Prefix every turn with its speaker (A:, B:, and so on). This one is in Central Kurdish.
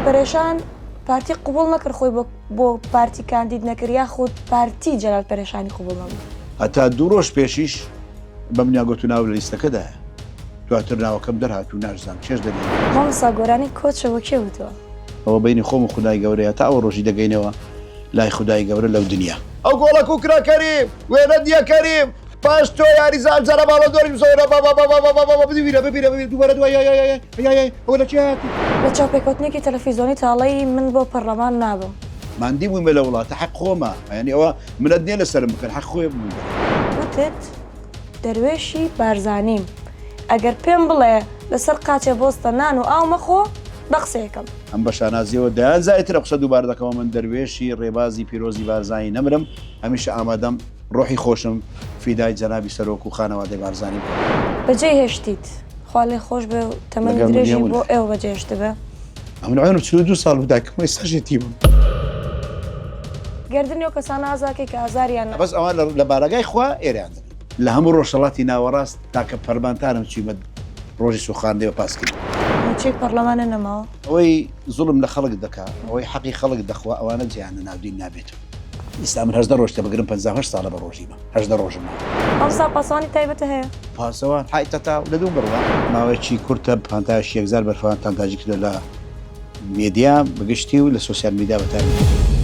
A: پەرێشان پارتی قبوڵ نەکرد خۆی بۆ بۆ پارتی کاندید نەکرد یاخود پارتی جەلال پەرێشانی قبوڵ نەبوو؟
B: هەتا دوو ڕۆژ پێشیش بەمنیان گوت و ناو لە لیستەکەدایە. دواتر ناوەکەم دەرهات و ناشزانم چێژ دەبینم.
A: مامۆستا گۆرانی کۆچە بۆ کێ وتوە؟
B: ئەوە بەینی خۆم و خودای گەورەیە تا ئەو ڕۆژی دەگەینەوە لای خودای گەورە لەو دنیا. ئەو گۆڵە کو کرا کەریم وێنەت نیە کەریم پاش تۆ یاریزان جارە باڵۆندۆری بزۆرە با با با با با با با ببیرە ببیرە ببیرە دووبارە دوای یای یای یای یای یای ئەوە لە چی هاتی.
A: لە چاوپێکەوتنێکی تەلەفیزۆنی تاڵەی من بۆ پەڕلەمان نابم.
B: ماندی بوویمە لە وڵاتە حەق خۆمە یانی ئەوە منەت نیە لەسەرم بکەن حەق خۆیە بمدەن.
A: وتت دەروێشی بارزانیم ئەگەر پێم بڵێ لەسەر قاچێ بۆستە نان و ئاو مەخۆ بە قسەیەکەم.
B: ئەم بە شانازیەوە دەیان جاری تر ئەو قسە دووبارە دەکەمەوە من دەروێشی ڕێبازی پیرۆزی بارزانی نەمرم هەمیشە ئامادەم ڕۆحی خۆشم فیدای جەنابی سەرۆک و خانەوادەی بارزانی بکەم.
A: بەجێی هێشتیت خوا لێ خۆش بێ و تەمەنی
B: لەگەڵ منی
A: درێژی
B: هەموو
A: بۆ
B: لایەک.
A: ئێوە بەجێ هێشتبێ.
B: ئەمن عوێنم 42 ساڵ بوو دایکم ئێستاش یەتیمم.
A: گەردنی ئەو کەسانە ئازاکەی کە ئازاریان.
B: بەس ئەوان لە بارەگای خوا ئێرەیان دەبن. لە هەموو ڕۆژهەڵاتی ناوەڕاست تاکە پەرمانتارم چویمە ڕۆژی سوخاندێ و پاسکیل.
A: موچەی پەڕلەمانە نەماوە.
B: ئەوەی زوڵم لە خەڵک دەکا، ئەوەی حەقی خەڵک دەخوا ئەوانە جێیان لە ناو دین نابێتەوە. ئیستا من 18 ڕۆژ تێبگرم 58 ساڵە بە ڕۆژیمە 18 ڕۆژم ماوە.
A: مامۆستا پاسەوانی تایبەتە هەیە؟
B: پاسەوان حای تەتاو لە دوو بڕوا. ماوەیەکی کورتە پانتایەکی یەکجار بەرفراوانتان داگیرکردوە لە مێدیا بەگشتی و لە سۆسیال میدیا بەتایبەتی.